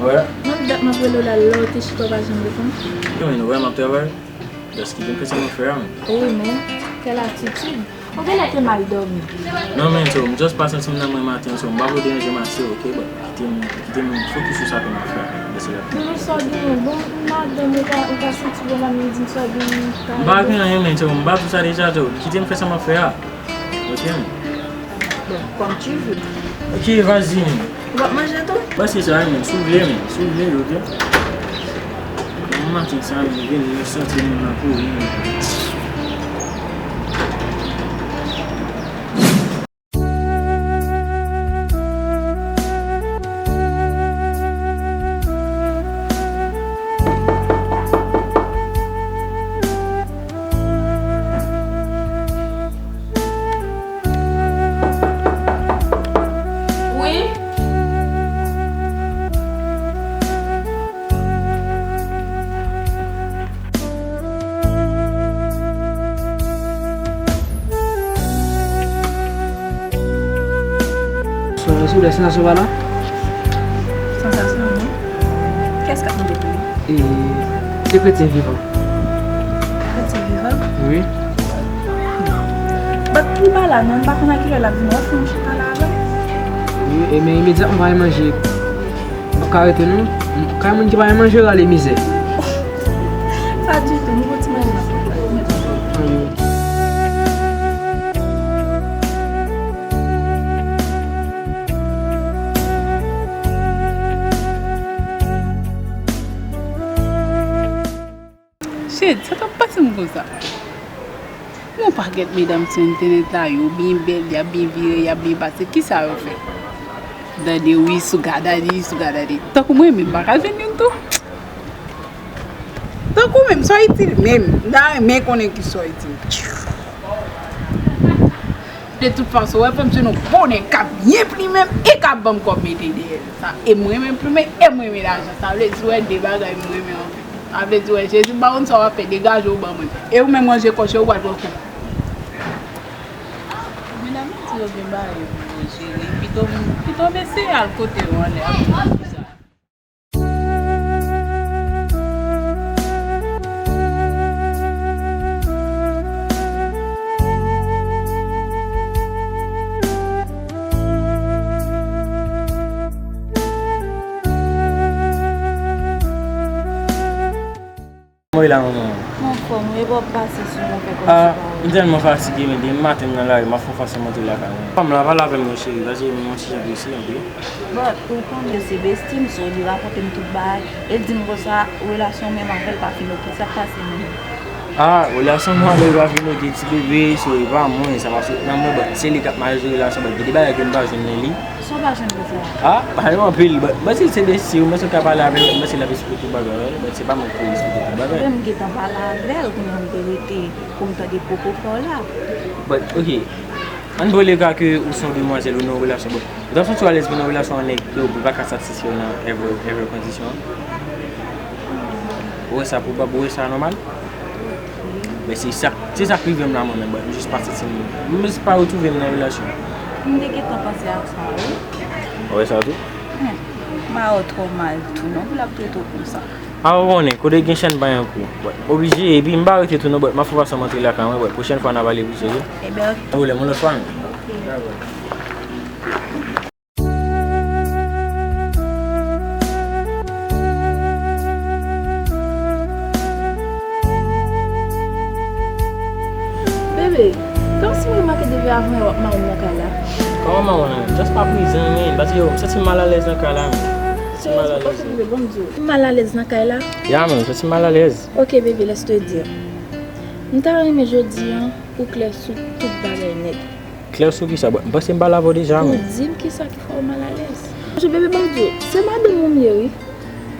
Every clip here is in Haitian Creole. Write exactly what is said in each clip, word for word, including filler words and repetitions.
Wè. Mwen dat m ap rele w la, lè w te chita w pa janm reponn. Yo, men, wè, m ap travay. Just kite m fè sa m ap fè a, men. Wi, men, kèl atitid. Ou genlè te mal dòmi. Non, men, so, m just pa santi m nan mwen maten, so, m pa vle deranje m ase, ok, but kite m, kite m focus sou sa ke m ap fè a, men se la. Tounen sa w genyen, bon, madanm ou pa, ou pa santi w bon la, men di m sa w genyen, m pa. M pa gen anyen, men, so, m pa di w sa deja, so, kite m fè sa m ap fè a. Ok, men. Bon, comme tu veux. Ok, vas-y, men. Ou p ap manje tou? Ba se sa, men, si w vle, men, si w vle, ok? Nan maten sa, men, vin, nou santi nou nan kouri, men. Wi. Souple, sansasyon pa la? Sansasyon, non. Kiyès k ap mande pou li? E, se kretyen vivan. Kretyen vivan? Wi. Bat pou li pa la, non, m pa konn a kilè l ap vin, w ap fè yon chita la avè l? Wi, e men imedyatman m pa manje. Ou ka rete non. Kay moun ki pa gen manje rale mizè. Pa ditou, nou gon ti manje nan fou la. Shit, sa t ap pase m konsa. Yon pakèt medam sou entènèt la, yo byen bèl, y ap byen vire, y ap byen pase. Kisa yo fè? Daddy, wi, sugar daddy, sugar daddy. Tankou mwen menm, m pa ka jwenn youn tou. Tankou menm, sa w itil menm. M ta renmen konnen kisa w itil. De tout fason, wè, fò m se yon bonè k ap byen plimen m e k ap ban m kòb mete dèyè l. Sa, e m renmen plimen, e m renmen lajan. Sa vle di, wè, de bagay m renmen anpil. Sa vle di, wè, Jezi, m pa konn sa w ap fè, degaje w ban mwen. E ou menm, ranje kòch yo, ou pral pran kou. Medam yo di yo gen bagay yo pou yo jere. Pito, pito m eseye al kote yo anlè ap di sa. Kòman w ye la, manman? Mwen anfòm wi, e bò w ap pase sou mwen fè kòmsi pa wè. Ah, m tèlman fatige, men depi maten m nan lari, m ap fè yon fason m antre lakay mwen. Fanm la, pale avè m non, cheri, paske m yon ti jan prese, ok? But, ou konnen se besti m, so li rakonte m tout bagay. E l di m konsa, relasyon w menm avè l pa fin oke. Sa k pase menm? Ah, relasyon mwen avè l pa fin oke, ti bebe, so e pa mwen, sa pa sot nan mwen, but se li k ap mal jere relasyon, but gen de bagay ke m pa jwenn nan li. Sa w pa jwenn konsa? Ah, pa gen anpil, but, but se, se besti w, mwen sot ka pale avè l, but se l ap esplike tout bagay, but se pa mwen ki pou esplike tout bagay. Mwen gentan pale avè l, kounye a m te rete pou m tande pwopofè w la. But, ok, ann pran le ka ke ou se yon demwazèl, ou nan yon relasyon, but, ou t ap santi w alèz pou nan relasyon an nèg ke ou pa ka satisfè w nan every, every kondisyon an? Ou wè sa pwobab, ou wè sa nòmal? Men se sa, se sa k rive m la mwen menm, but m jis pa santi m, m jis pa retwouve m nan relasyon. M te gentan panse a sa wi. Ou wè sa tou? Hmm. M pa wè w twò mal tou non, pou l ap trete w konsa. A ou konnen, kote gen chèn pa gen kou. But oblije, epi m pa rete tou non, but m ap fè fason m antre lakay mwen, but pwochèn fwa n a pale plis, ok? Ebyen, ok. Pa pwoblèm, yon lòt fwa menm. Ok. Dakò. Bebe, kòmsi m remake depi avan w ap mawon nan kay la. Kòman mawon nan? Just pa prezan, men, paske yo, m santi m malalèz nan kay la, men. M santi m malalèz. Ok, bebe, bon, m di w. Ou malalèz nan kay la? Ya, men, m santi m malalèz. Ok, bebe, laisse te dire. M ta renmen jodi an, ou klè sou tout bagay nèt. Klè sou kisa? Bon, m panse m pale avè w deja, men. Ou di m kisa ki fè w malalèz. Paske, bebe, ban m di w, se madanm ou m ye, wi.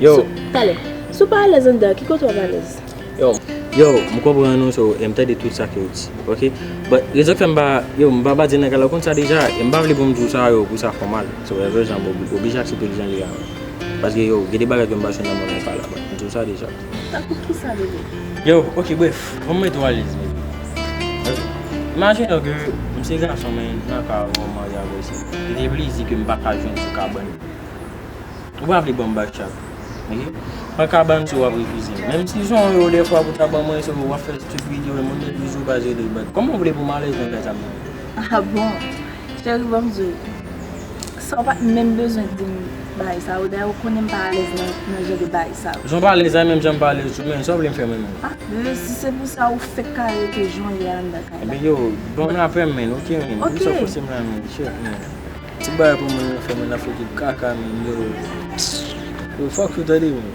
Yo. So, talè. Si w pa alèz anndan, ki kote w ap alèz? Yo, yo, m konprann ou, so, e m tande tout sa ke w di, ok? But, rezon k fè m pa, yo, m pa, pa di nan kay la, ou konn sa deja, e m pa vle pou m di w sa, yo, pou sa fè w mal. So, whatever, jan, m oblije aksepte l jan li a. Paske, yo, gen de bagay ke m pa jwenn nan mwen, men pa la, but m di w sa deja. Tankou kisa, bebe? Yo, ok, bref, ban m mete w alèz, bebe. Ok. Imajine w ke m se gason, men nan ka w, m marye avè w, se de plezi ke m pa ka jwenn sou kabann. Ou pa vle ban m bak chak. Ok? Mwen ka ban l si w ap refize m. Menm si se yon ewo dèfwa pou ta ban mwen, se w ap fè tout videyo, e moun nan toujou pa jere bak. Kòman w vle pou m alèz nan kay sa m nan? Ah bon? Cheri, ban m di w, sa w pa t menm bezwen di m bagay sa yo. Dayè, ou konnen m pa alèz nan, nan jan de bagay sa yo. Jan w pa alèz la, menm jan m pa alèz tou, men sa w vle m fè mwen menm? Ah, bebe, si se pou sa, ou fèk ka rete jan w ye a anndan kay la. Ebyen, yo, ban m lapè, men, ok, men. Ok. Poukisa w fòse m la, men? Shit, men. Ti bagay pou moun nan fè, moun nan fè tout kaka, men, yo. Yo, fuck you, tande, men.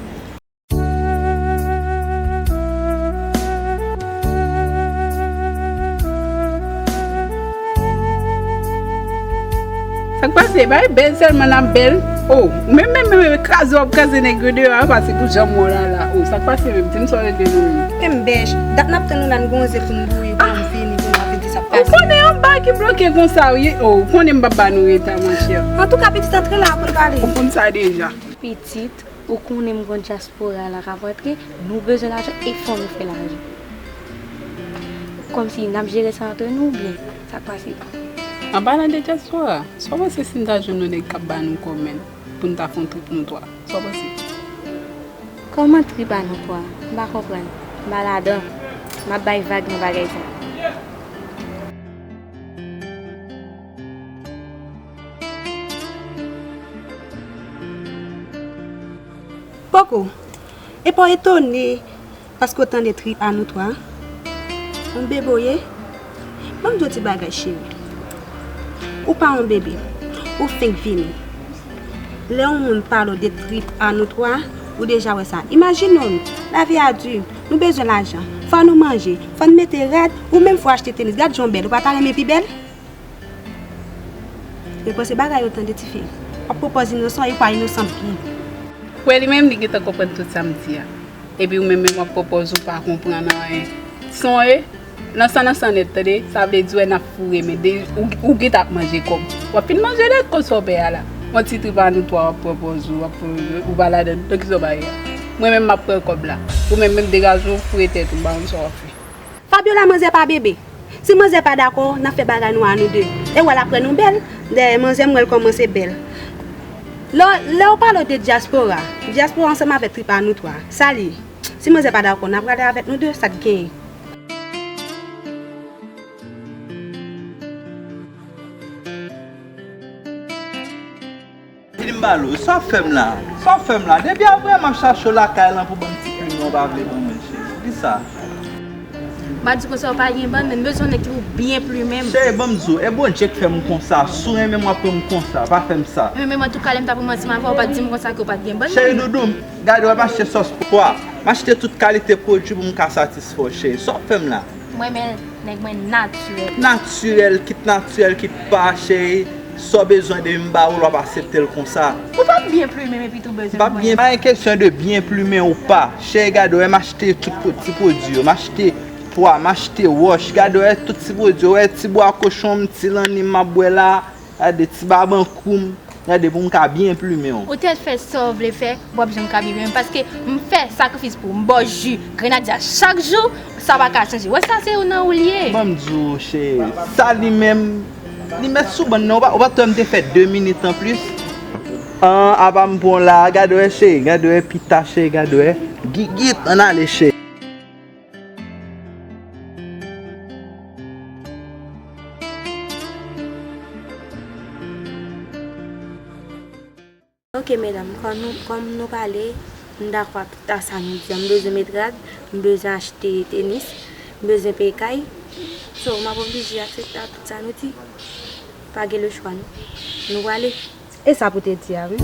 Sa k pase? Bay bèl sèlman n ap bèl. Oh, ou menm, menm, menm, menm, kraze w ap kraze nèg yo deyò a, pase pou jan mò la la. Oh, sa k pase menm? Di m sa w regle nou menm. Menm bèch, dat n ap tann nou la, n gonze pou n bouyi, pou n vini, pou n ap vin di sa k pase. Ou konnen anba ki bloke konsa, wi. Oh, ou konnen m p ap ba nou reta, monchè. Antouka, pitit, antre la pou n pale. Ou konn sa deja. Pitit, ou konnen m konn dyaspora la k ap antre, nou bezwen lajan e fò nou fè lajan. Kòmsi n ap jere sa antre nou oubyen sa k pase? An palan de dyaspora, sa w panse si n ta jwenn yon nèg k ap ba nou kòb menm pou n ta fè yon trip nou twa? Sa w panse? Kòman trip a nou twa? M pa konprann. M pa ladan. M ap bay vag nan bagay sa. Poko, epa w etone paske w tande trip a nou twa? Yon bebe w ye? Ban m di w ti bagay, cheri. Ou pa yon bebe. Ou fenk vini. Lè yon moun pale w de trip a nou twa, ou deja wè sa. Imajine w, lavi a di, nou bezwen lajan. Fò nou manje, fò n mete rad, ou menm fò w achte tenis. Gad jan w bèl, ou pa ta renmen pi bèl? Yo panse bagay yo tande tifi. W ap pwopòz inosan, yo pa inosan byen. Kwè li menm li gentan konprann tout sa m di a. Epi ou menm menm w ap pwopòz ou pa konprann anyen. Sonje, nan san nan san nèt, tande? Sa vle di wè n ap foure men de, ou, ou gentan ap manje kòb. W ap fin manje nèt konsa w pè a la. Yon ti trip a nou twa w ap pwopòz ou, w ap pwopòz ou pa ladan, nan kisa w pa ye a? Mwen menm m ap pran kòb la. Ou menm menm degaje w, foure tèt ou, m pa konn sa w ap fè. Fabiola, manzè pa bebe. Si manzè pa dakò, n ap fè bagay nou a nou de. E w wè l ap wè nou bèl. Dayè, manzè m wè l kòmanse bèl. Lè, lè w pale w de dyaspora, dyaspora ansanm avèk trip a nou twa. Sa l ye? Si manzè pa dakò, n ap rale avèk nou de, sa k genyen? Vin m pale w, sa w ap fè m la? Sa w ap fè m la? Depi apre m ap chache w lakay lan pou ban m ti plimen, ou pa vle ban mwen, cheri. Poukisa? M pa di konsa w pa gen bann, men m bezwen yon nèg ki pou byen plimen m. Cheri, ban m di w, e Bondye k fè m konsa. Si w renmen m, w ap pran m konsa. Pa fè m sa. Men, men, antouka, lè m t ap ranmase m avè w, ou pa t di m konsa ke w pa t gen bann. Cheri doudou m, gade w, m achte sòs pwa. M achte tout kalite pwodui pou m ka satisfè w, cheri. Sa w ap fè m la? Mwen, men nèg mwen natirèl. Natirèl, kit natirèl, kit pa, cheri. Sa w bezwen de m ba ou l, w ap aksepte l konsa. Ou p ap byen plimen m epi tou bezwen mwen. M p ap byen, pa gen kesyon de byen plimen ou pa. Cheri, gade w, m achte tout pwo-, ti pwodui yo. M achte pwa, m achte wòch. Gade w, tout ti pwodui yo. Wè ti bwa kochon m, ti lanni m ap bwè la. Gade ti babankou m. Gade pou m ka byen plimen w. Ou tèt fè sa w vle fè, w ap janm ka byen plimen m. Paske m fè sakrifis pou w. M ba w ji grenadya chak jou, sa pa ka chanje. Wè sa se ou nan ou l ye. Ban m di w, cheri. Sa li menm, li mèt sou bann nan. Ou pa, ou pa t wè m te fè de minit anplis? An, apa m pran w la, gade w, cheri, gade w, pita, cheri, gade w. Gigit, ann ale, cheri. Ok, medam, kòm nou, kòm nou pale, m dakò ak tout a sa nou di a. M bezwen met rad, m bezwen achte tenis, m bezwen peye kay. So, m ap oblije aksepte ak tout sa nou di. Pa gen lechwa, non. Nou prale. E sa pou te di a, wi.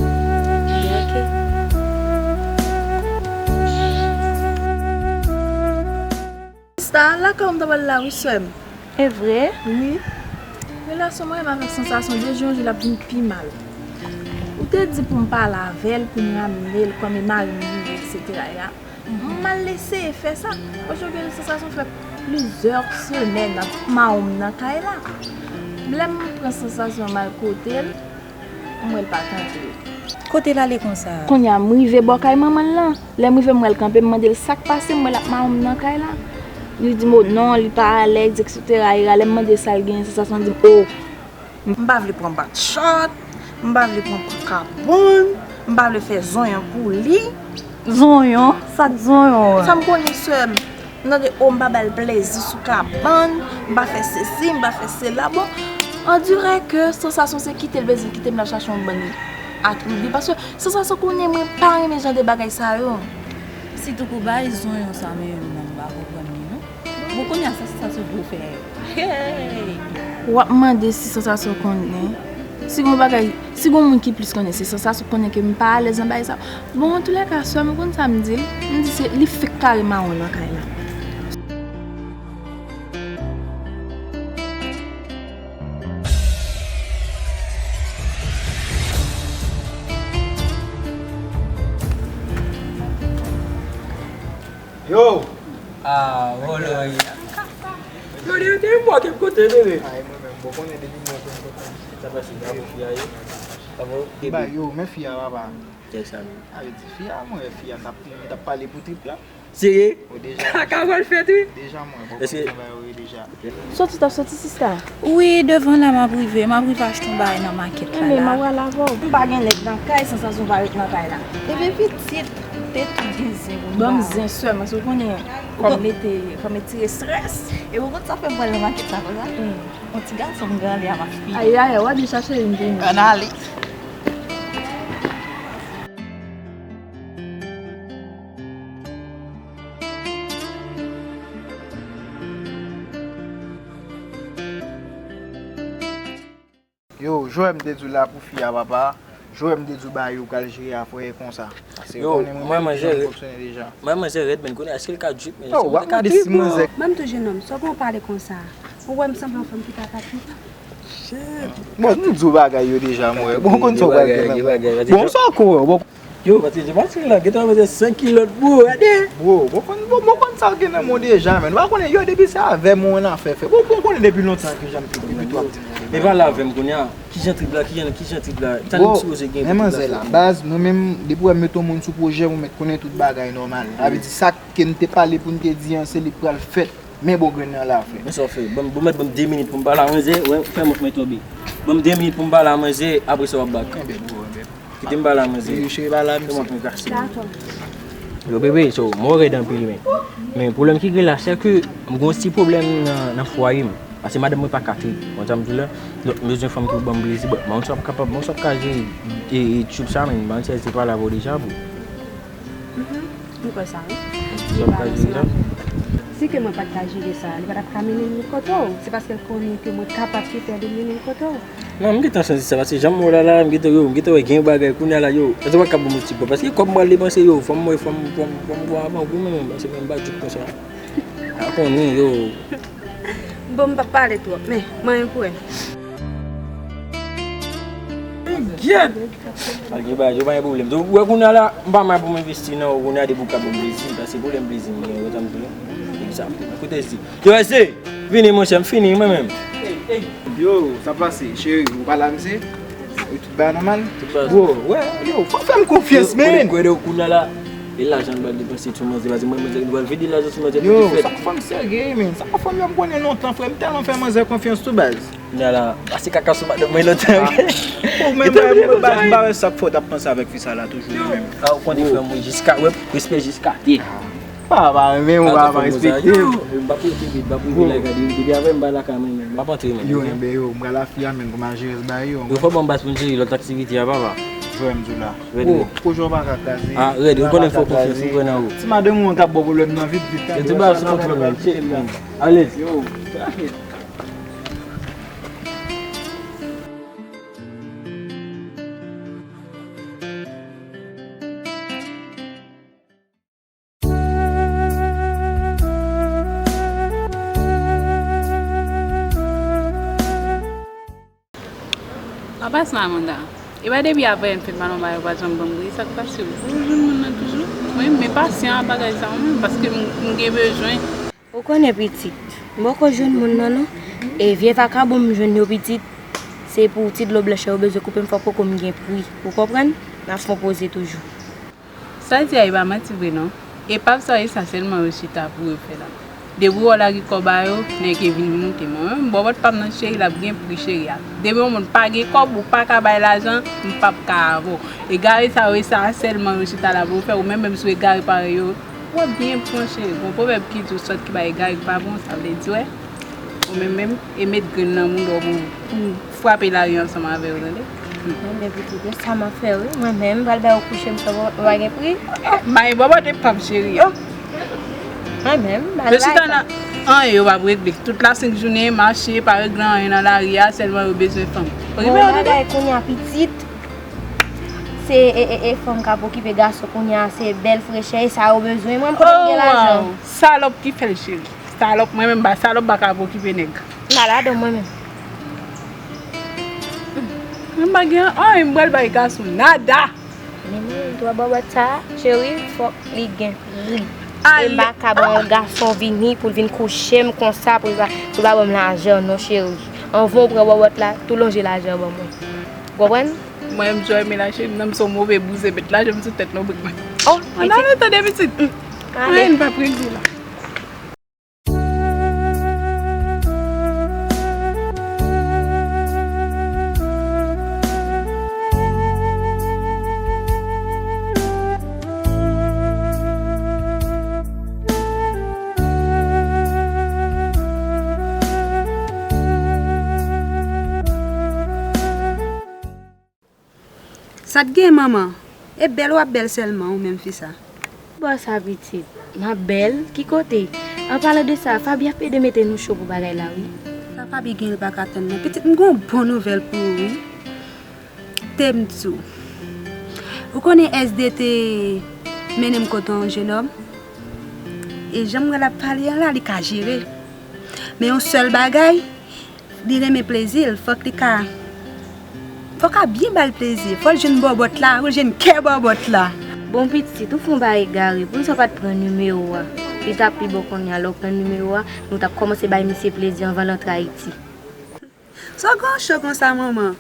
Ebyen, ok. Sista, lakay ou m ta pral la, wi, sè m. E vre? Wi. Relasyon mwen menm avèk Sansasyon, de jou an jou, l ap vin pi mal. Ou te di pou m pale avè l, pou m ramne l, kòm e mari m rive, etsetera. M al eseye fè sa. Ojòdi, Sansasyon fè plizyè semèn ap mawon m nan kay la. Lè m pran Sansasyon m al kote l, m wè l pa tande. Kote l ale konsa? Kounye a, m rive bò kay manman l lan. Lè m rive, m wè l kanpe, m mande l sa k pase, m wè l ap mawon m nan kay la. Li di m, o non, li pa alèz, etsetera. Lè m mande sa l genyen, Sansasyon di m, o, M pa vle pran bat chòt, m pa vle pran vakabon, M pa vle fè zonyon pou li. Zonyon? Sa k zonyon an? Sa m konnen, sè m. M tande, o, m pa ba l plezi sou kabann, m pa fè sesi, m pa fè sela. Bon, on dirait que sansasyon se kite l bezwen kite m la chache yon bann atwoubi. Paske sansasyon konnen mwen pa renmen jan de bagay sa yo. Sitou pou bay zonyon sa, men menm nan m pa konprann li non. Bon, kounye a, sa, sa se pou fè. Hey! W ap mande si sansasyon konnen. Si gon bagay, si gon moun ki plis konnen, se sansasyon konnen ke m pa alèz nan bagay sa. Bon, antoulèka, sè m, ou konn sa m di l? M di se li fèk kare mawon nan kay la. Yo! Ah, vòlè wi. Yo, de, de mwa ke m kote, bebe. Ay, mwen menm, bon, konnen depi mwen konn kote. Sa pase, sa bon, fi a ye? Sa bon? Ba, yo, men fi a, papa. Kiyès sa menm? A, yo di fi a, mwen, fi a, m t ap, m t ap pale pou trip la. Serye? Wi, deja. Sa ka pral fèt, wi. Deja, mwen, bon, konnen bagay yo ye deja. Soti, t ap soti, sista? Wi, devan la, m ap rive. M ap rive achte yon bagay nan makèt la. Enben, m ap pral avè w. M pa gen nèg nan kay, sansasyon pa ret nan kay la. Enben, pitit, te tou gen zen pou m ba w. Ban m zen sèlman, si w konnen, fò m mete, fò m etire estrès. E ou konn sa fè m pral nan makèt la konsa? Hmm. Yon ti gason m gen anlè a m ap file. Ay, ay, ay, w ap vin chache li, m vini. Ann ale. Yo, jwè m te di w la pou fi a, papa. Jwè m te di w ba yo pral jere afè konsa. Paske yo konnen mwen menm kijan m fonksyone deja. Mwen manje rèd, men konnen èske l ka drip, men yo, w ap mande si manzè. Ban m tou, jenòm, sa w gen w pale konsa? Ou wè m sanble yon fanm ki pa ka trip? Bon, nou di w bagay yo deja, mwen. Bon, ou konn sa w pral gen nan men. Bon, sa w ko, bon. Yo, paske je panse la, gentan mete senk kilòt, bro, gade. Bro, bon, konn, bon, bon, konn sa w gen nan men w deja, men. Ou pa konnen, yo, depi se avè m ou annafè fè. Bon, bon, konnen depi lontan ke jan m te depi twòp. Men pale avè m kounye a. Kijan trip la, kijan, kijan trip la? Sa nou sipoze gen pou trip la fèt? Bro, men manzè la, baz, mwen menm, depi w wè m mete yon moun sou pwojè, mwen mèt konnen tout bagay nòmal. Sa vle di sa ke n te pale pou n te di an, se li k pral fèt. Men bon grenn nan la, frè. Men sa w fè? Ban m, bon, mèt ban m de minit pou m pale a manzè, wè, fè mòf mwen tonbe. Ban m de minit pou m pale a manzè, apre sa w ap bak. Enben, bro, enben. Kite m pale a manzè. Yo, cheri, pale a misye. Fè mòf mwen kase. Yo, bebe, so, mwen rèd anpil, men. Men pwoblèm ki gen la, se ke m gen yon ti pwoblèm nan, nan fwaye m. Paske madanm mwen pa ka trip. Konn sa m di w la? Donk, m bezwen fanm ki pou ban m plezi. Bon, mwen sa p kapab, mwen sa p ka jere, e, e, tchoub sa, men, mwen se pale avè w deja, bro. Mhm. M kwè sa, wi. Sa w ka jere la? Si ke mwen pa t ka jere sa, li pa t ap ka mennen m kote w. Se paske l konnen ke mwen kapab ki fè li mennen m kote w. Non, m gentan santi sa, paske jan m wè w la la, m gentan, yo, m gentan wè gen bagay kounye a la, yo. Èske w pa ka ban m yon ti bò? Paske kòb mwen al depanse, yo, fò m wè, fò m, fò m, fò m wè avan, wi, men, paske mwen m pa djòb konsa. A konnen, yo. Bon, m p ap pale twòp, men, manyen pou wè. Gyèt! Pa gen bagay, yo pa gen pwoblèm. Donk, ou wè kounye a la, m pa mal pou m envesti nan ou, kounye a depi ou ka ban m plezi, paske pwoblèm plezi m gen, ou wè sa m di w la? Depi sa, koute si. Yo, ese, vini, monchè, m fini, mwen menm. Yo, sa pase, cheri, ou pale a misye? Wi, tout bagay nòmal? Tout bagay. Bro, wè, yo, fò fè m konfyans, men. Konnen, konnen, konnen, kounye a la, e lajan l pral depanse sou manzè, paske mwen, manzè, li pral vide lajan sou manzè pou li fèt. Yo, sa k fè m serye, men. Sa k fè m, yo, m konnen lontan, frè, m tèlman fè manzè konfyans tou, baz. Kounye a la, pase kaka sou madanm mwen lontan. Ou menm, mwen, mwen, baz, m pa wè sa k fè w t ap panse avèk fi sa la toujou, menm. A, ou konnen, frè m, wi, jiska, wè, respè jiska tè. Pa, pa renmen ou, pa, pa respekte m. M p ap rete, m p ap rive la, gade, depi avè m bay lakay mwen, men m p ap antre, men. Yo, enben yo, m pral a fi a, men, pou m al jere bagay yo. Yo, fò ban m baz pou n jere lòt aktivite a, papa. Jwè m di w la. Bro, pwojè w pa ka kraze. A, rèd, ou konnen fè w konfyans, m kwè nan ou. Ti madanm ou an k ap ba w pwoblèm nan vit, vit. Yo, ti baz sou kontwòl, men. Check, men. Alèz. Yo, Papa sa, Amanda. E pa depi avè m fin mal yon bagay, ou pa janm ban m ri, sa k pase? Ou jwenn moun nan toujou? Mwen, men pasyan a bagay sa, mwen menm, paske m, m gen bezwen. Ou konnen pitit, m poko jwenn moun nan non. E vye vakabon m jwenn yo pitit, se pou ti dlo blanch yo bezwen koupe m, fòk poko m gen pri. Ou konprann? N ap fè yon poze toujou. Sa di a, e pa manti vre non. E pa sa, e sa sèlman yo chita pou yo fè la. Depi w wè w lage kòb a yo, nèg yo vin moute. Mwen menm, bòbòt pa m nan cheri, l ap gen pri cheri a. Depi yon moun pa gen kòb, ou pa ka bay lajan, m p ap ka avè w. Egare sa yo, e sa sèlman yo chita la pou yo fè, ou menm, menm si w egare parèy yo, w ap byen pran cheri. Gon pwovèb ki di w sòt ki bay egare ki pa bon, sa vle di, wè, ou menm menm, e met grenn nan mouda w pou, pou frape lari ansanm avè yo, tande? Mwen menm pitit, e sa m ap fè wi. Mwen menm, m pral bay ou kouche, m fè w pa gen pri. May bòbòt e pa m cheri. Oh! Mwen menm, m pral bay sa. Yo chita nan anyen yo p ap regle. Tout la senk jounen, mache, pa regle anyen nan lari a, sèlman yo bezwen fanm. Bon, bagay kounye a pitit, se, e, e, e, fanm k ap okipe gason kounye a, se bèl frechè, e sa yo bezwen. Mwen, kote m gen lajan? Oh, wow! Salòp ki fè l cheri. Salòp, mwen menm, ba, salòp pa ka ap okipe nèg. M pa ladan mwen menm. Mwen pa gen anyen m pral bay gason nada. Men mwen, dwa bòbòt sa, cheri, fòk li gen pri. E m pa ka ban yon gason vini pou l vin kouche m konsa, pou l pa, pou l pa ban m lajan, non, cheri. Anvan w pran bòbòt la, tou lonje lajan ban mwen. Ou konprann? Mwen, m jwe men la, cheri, m nan, m se yon move bouzen bèt, lajan m sou tèt lonbrik mwen. Oh, ann ale, tande pitit. Ale. Anyen pa regle la. Sa t gen, manman? E bèl w ap bèl sèlman, ou menm fi sa. Bò sa, pitit. M ap bèl? Ki kote? An palan de sa, Faby ap ede mete nou cho pou bagay la, wi. Sa Faby gen, l pa ka tann, non. Pitit, m gen yon bon nouvèl pou ou, wi. Te m di w. Ou konnen S D te mennen m kote yon jennòm? E jan m wè l ap pale an la, li ka jere. Men yon sèl bagay, li renmen plezi l, fòk li ka, fòk a byen ba l plezi. Fò l jwenn bòbòt la, fò l jwenn kè bòbòt la. Bon pitit, ou fè yon bagay egare, poukisa w pa t pran nimewo a? Li t ap pi bon kounye a, lè w pran nimewo a, nou t ap kòmanse bay misye plezi anvan l antre Ayiti. Sa w gen cho konsa, manman?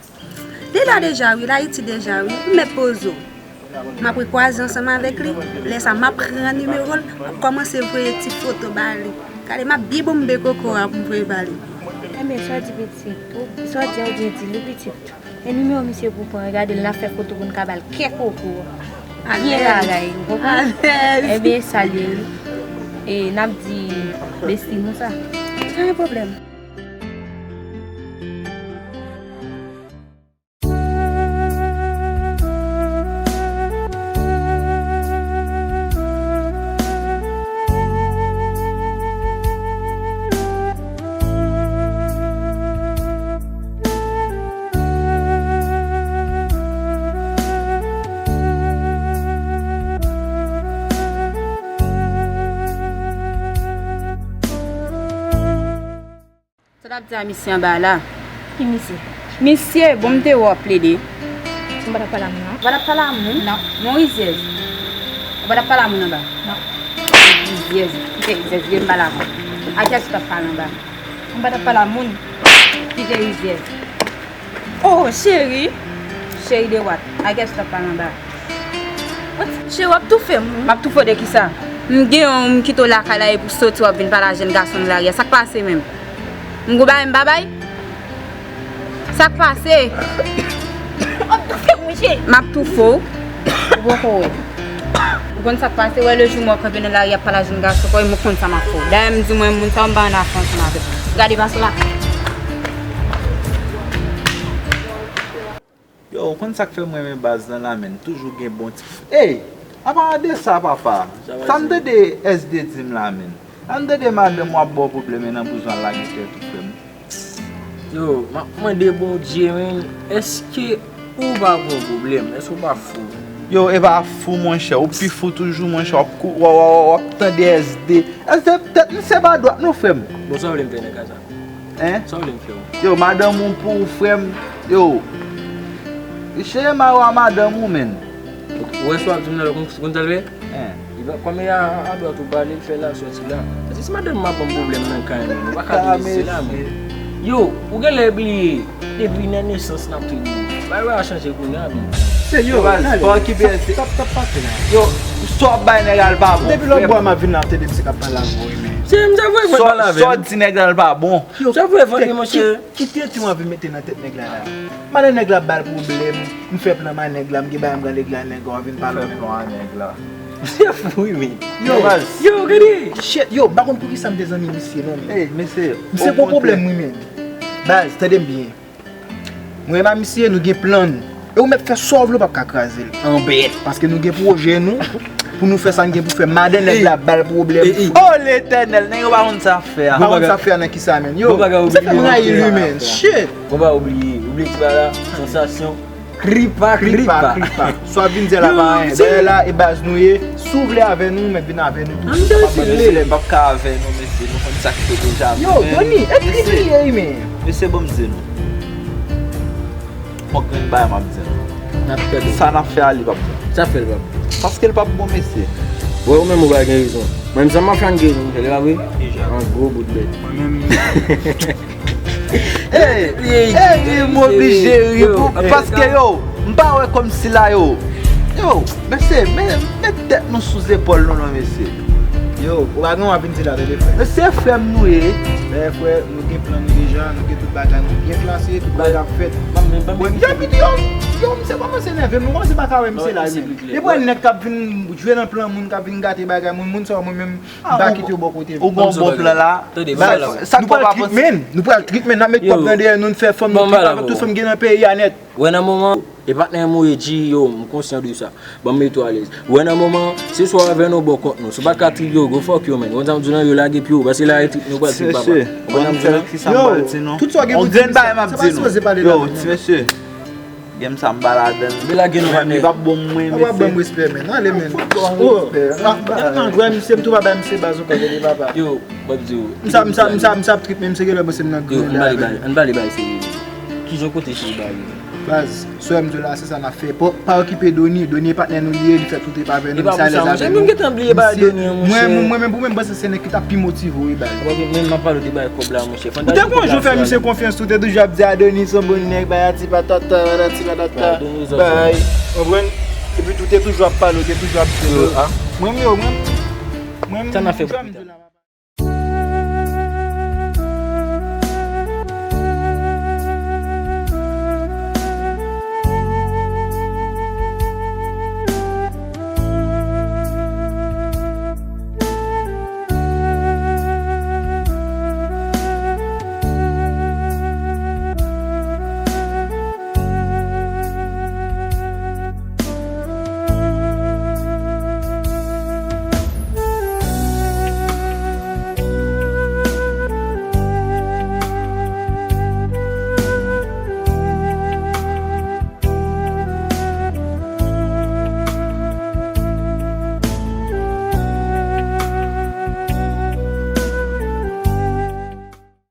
Li la deja wi, l Ayiti deja wi, ou mèt poze w. M ap rekwaze ansanm avèk li. Lè sa, m ap pran nimewo l, m ap kòmanse voye ti foto ba li. Gade, m ap byen bonbe koko a pou m voye ba li. Enben, sa w di pitit, ou, sa w di a ou byen di li pitit. E nimewo misye pou pran, gade l, n ap fè foto pou n ka ba l kè koko. Byen bagay, ou konprann? Enben, sa l ye wi. E n ap di Destiny sa. Pa gen pwoblèm. Sa w t ap di a misye anba la? Ki misye? Misye, bon, m te wè w ap plede. M pa t ap pale a moun, non. Ou pa t ap pale a moun? Non. Men w rizyèz. Ou pa t ap pale a moun anba? Non. Rizyèz. Kite rizyèz, vye m pale avè w. A kiyès ou t ap pale anba? M pa t ap pale a moun. Kite rizyèz. Oh, cheri. Cheri de what? A kiyès ou t ap pale anba? Cheri, w ap toufe m wi. M ap toufe w de kisa? M gen yon, m kite w lakay la epi w soti w ap vin pale a jèn gason nan lari a. Sa k pase menm? M gon bagay m pa bay? Sa k pase? W ap toufe m wi, cheri. M ap toufe w. Ou poko wè. Ou konn sa k pase, wè, lejou mwen kanpe nan lari ap pale a jèn gason, kòm mwen konn sa m ap fè w. Dayè m di mwen moun sa yo m pa ann afè ansanm avè w. Gade pase w la. Yo, ou konn sa k fè m renmen baz lan la, menn? Toujou gen bon ti. Ey! Anpalan de sa, papa, sa m tande S D di m la, menn. Sa m tande madanm w ap ba w pwoblèm e nan bouzon al lage tèt ou, frè m. Yo, m ap mande Bondye, menn, èske ou pa gon pwoblèm? Èske ou pa fou? Yo, e pa fou, monchè. Ou pi fou toujou, monchè. W ap kou-, w, w, w, w ap tande S D. S D, tèt misye pa dwat non, frè m. Bon, sa w vle m fè nan ka sa? Hein? Sa w vle m fè w? Yo, madanm ou pou ou, frè m. Yo. Cheri, m a wè madanm ou, menn. Ou wè sa w ap di m nan, ou konn, konn sa l fè? Hein? Li pa, kòm e a, a dwat ou pale, l fè l al sòti la. Paske si madanm m ap ban m pwoblèm nan kay mwen, ou pa ka vin isit la, men. Yo, ou genlè bliye, depi nan nesans n ap tande w. Bagay yo a chanje kounye a, men. Se yo, yo, baz, pa okipe, se, sa, sa, sa pase la. Yo, sa w ap bay nèg a l pa bon, frè m. Depi lòt bò a m ap vin la, m tande misye k ap pale avè w, men. M t ap voye vant pale avè l. Sa w di nèg la l pa bon. Yo, m t ap voye vant li, monchè. Ki tèt ou anvi mete nan tèt nèg la la? Madan nèg la ba l pwoblèm, m fè plan ma nèg la, m gen bagay m pral regle a nèg la, w vin pale w menm. Fè plan a nèg la. Misye fou wi men. Yo, yo, gade. Shit, yo, m pa konn poukisa m te zanmi misye non men. Ey, mesye. Misye gon pwoblèm wi men. Baz, tande m byen. Mwen a misye, nou gen plan nou. E ou mèt fè sa w vle, ou p ap ka kraze l. Anbèt. Paske nou gen pwojè nou, pou nou fè sa n gen pou fè. Madan nèg la ba l pwoblèm. O Letènèl, nèg yo pa konn sa fè a. Pa konn sa fè a nan kisa menm? Yo, misye fè m rayi li menm. Shit. Bon, pa oubliye, oubliye ti bagay la, sansasyon. Kripa, kripa, kripa. Sa w ap vin di a la pa anyen. Dèyè la, e baz nou ye. Si w vle avè nou, ou mèt vin avè nou tou. Ann danse, m p ap ka avè nou, mesye. Nou konn sa k fèt deja. Yo, Doni, e ki li ye, men? Mesye, bon, m di nou. Yon grenn bagay m ap di nou. N ap pèdi. Sa n ap fè a, li p ap bon. Sa fè l p ap bon? Paske l p ap bon, mesye. Bon, ou menm ou pa gen rezon. Mwen menm, sa m ap fè a, m gen rezon, li pa vre? Deja. Yon gwo bout bèt. Mwen menm. Ey, ey, ey, m oblije ri pou, paske yo, m pa wè kòmsi la yo. Yo, mesye, men, met tèt nou sou zepòl nou non, mesye. Yo, ou pa gen w ap vin di la, tande frè. Mesye, frè m nou ye. Dayè, frè, nou gen plan nou deja, nou gen tout bagay nou byen klase, tout bagay ap fèt. Yo, yo, yo, misye kòmanse nève m, nou kòmanse pa ka wè misye la, wi. Depi wè nèg k ap vin jwe nan plan moun, k ap vin gate bagay moun, moun sa yo, mwen menm, m pa kite yo bò kote m. Ou gon bon plan la. Sa, sa k fè w pa panse? Nou pral treatment, n ap met kòb nan dèyè nou, n fè fanm nou trip avèk tout fanm gen nan peyi a nèt. Wè nan moman, e patnè m ou ye, G, yo, m konsyan de sa. Ban m mete w alèz. Wè nan moman, se swa w avè nou, bon kont nou. Si w pa ka trip yo, go fuck yo, man. Konn sa m di w lan, yo lage pye w, paske la e trip nou pral trip papa. Konn sa m di w lan? Yo, tout sa w gen pou di, sa pa sipoze pale la. Yo, ti mesye. Game sa m pa ladann. Li p ap bon mwen, mesye. Ban m respè, men. Ale, men. An, an, an, gwè misye, m tou pa bay misye baz ankò, tande papa. Yo, m ap di w. M sa, m sa, m sa, m sa ap trip, men misye genlè panse m nan grenn. Yo, ann pale bagay, ann pale bagay serye. Kijan kote se bagay? Baz, sou M J la, se sa n ap fè. Pa, pa okipe Doni, Doni e patnè nou li ye, li fè tout trip avè nou, misye alèz avè nou. Mwen menm, mwen menm, pou mwen, m panse se nèg ki t ap pi motive w, wi, baz. Mwen menm, m ap pale w de bagay kòb la, monchè. Ou te gon jou fè misye konfyans tou, te toujou ap di Adonis se yon bon nèg, bay ati patata, patati patata, bay. Konprann? Epi tou te toujou ap pale, te toujou ap di. Mwen, yo, mwen, mwen, sa n ap fè pou pita?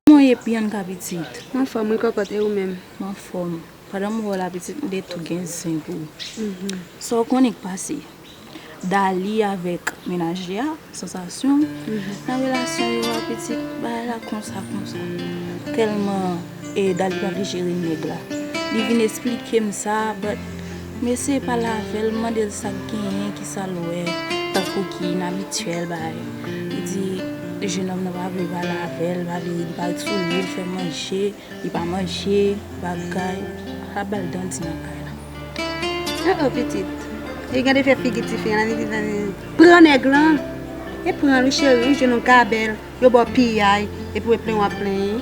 Kòman w ye, Bianca pitit? Anfòm wi kòkòt, e ou menm? M anfòm. Pandan m wè w la pitit, m te tou gen zen pou ou. Sa w konnen k pase? Dali avèk mennaj li a, Sansasyon, nan relasyon yo a pitit, bagay la konsa, konsa. Tèlman, e, Dali pa vle jere nèg la. Li vin esplike m sa, but m eseye pale avè l, m mande l sa k genyen, kisa l wè, tankou ki inabityèl, bagay. Li di, jenòm nan pa vle pale avè l, pa vle, li pa ret sou li, l fè manje. Li pa manje, bagay, l ap ba l dandi nan kay la. Oh, oh, pitit. E gade fè figi tifi an, li di, pran nèg lan. E pran l, wi, cheri, ou jwenn yon kabèl, yo ba w piyay, epi w e plenyen w ap plenyen.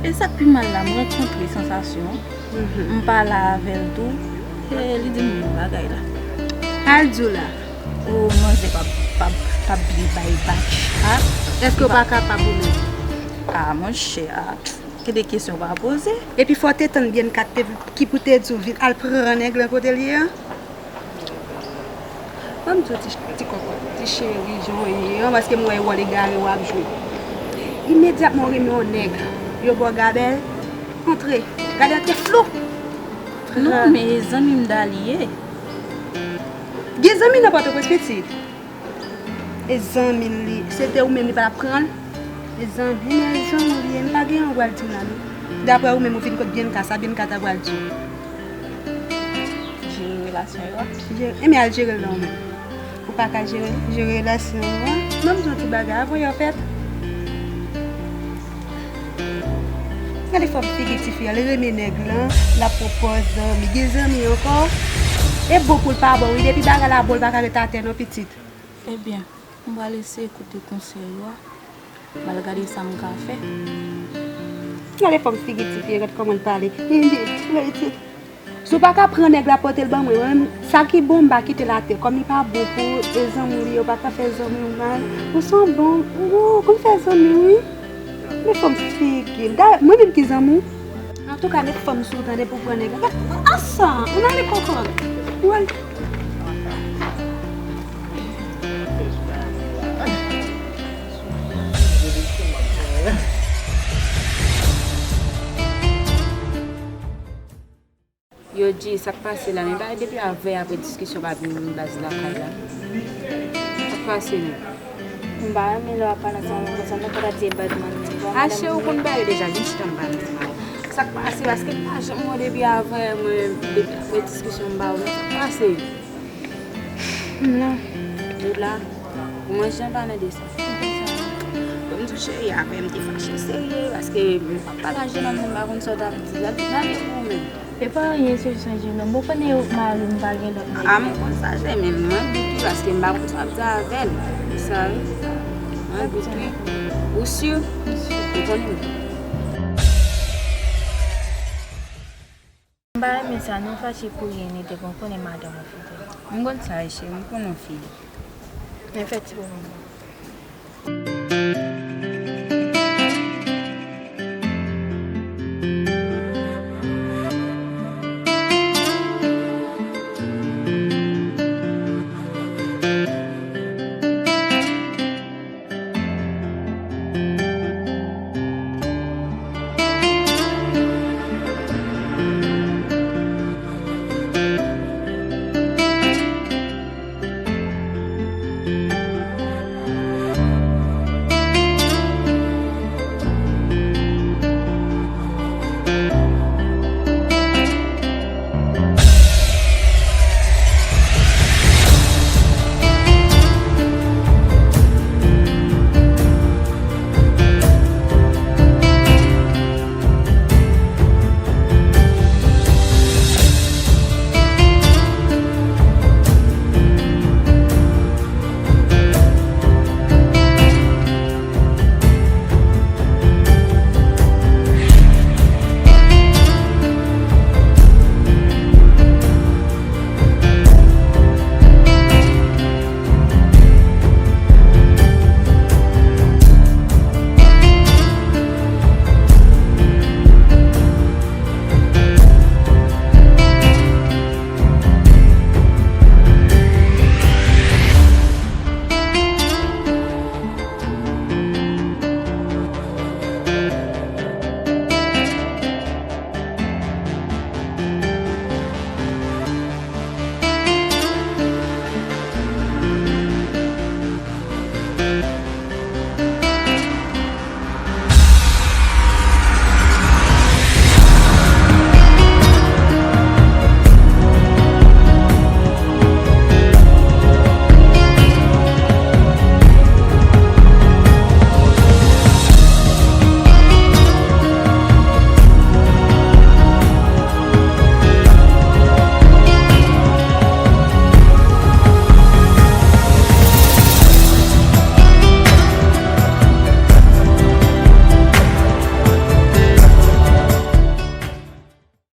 E sa k pi mal la, m rankontre Sansasyon, m pale avè l tou, e li di m yon bagay la. Sa l di w la? Oh, manzè p ap, p ap, p ap byen bay bak, a. Èske w pa kapab ou menm? A, monchè, a. Gen de kesyon pa poze. Epi fò w te tann Bianca te, ki pou te di w vin al pran nèg lan kote l ye an. Ban m di w ti, ti kòkòt, ti cheri, jan w ye an, paske m wè e wòl egare w ap jwe. Imedyatman w renmen yon nèg, yo ba w gabèl, antre. Gade a te flou. Non, men e zanmi m Dali ye. Gen zanmi nan Pòtoprens pitit. E zanmi l li, se te ou menm li pa t ap pran l? E zanmi, men e zanmi w li ye, m pa gen anyen w pral di m la non. Daprè ou menm ou vin kot Bianca, sa Bianca ta pral di w? Jere relasyon yo a. Jere, enben al jere l nan ou menm. Ou pa ka jere, jere relasyon an. Ban m di w yon ti bagay, avan yè fèt. Gade fòm figi tifi a, li renmen nèg lan, l ap pran pòz zanmi, gen zanmi ankò. E bon pou l pa bon, wi, depi bagay la bon, l pa ka ret atè non, pitit. Ebyen, m pral eseye koute konsèy ou a. M al gade sa m ka fè. Gade fòm figi tifi a, gad kòman l pale. Gade ti. Si w pa ka pran nèg la, pote l ban mwen, mwen menm, sa ki bon, m pa kite l atè. Kòm li pa bon pou ou, e zanmi w li ye, ou pa ka fè zanmi w mal. Ou se yon bon, ou, ou konn fè zanmi, wi. Men fòm figi l. Dayè, mwen menm ki zanmi w. Antouka, met fòm sou ou, tande, pou w pran nèg la. Ansanm, ann ale kòkòt. Ou al. Yo di, sa k pase la, men bagay depi avè apre diskisyon pa vin baz lakay la. Sa k pase menm? M pa renmen lè w ap pale ansanm avè m konsa, non, fò w ta di e bad man li ye. Bon, a, cheri, ou konn bagay yo deja, vin chita m pale ansanm avè w. Sa k pase, paske m pa janm wè w depi avè mwen, depi apre diskisyon m pa wè w, non, sa k pase? M la. Ou la? Ou manje an palan de sa? Bon, m di w cheri avè m te fache serye, paske m p ap pale ak jenòm nan, m pa konn sa w t ap di. Gade, gade pou ou menm. E pa anyen, se jis yon jenòm. Bon, konnen mari m pa gen lòt nèg. A, m konn sa, cheri, men mwen dout wi, paske m pa konn sa w ap di avè l. Sa wi. Mwen dout wi. Ou si? Ou konnen m. M pa renmen sa, non, fache pou ryen, li te konn konnen madanm ou fidèl. M konn sa, cheri, m konnen w fidèl. Men fè ti moman.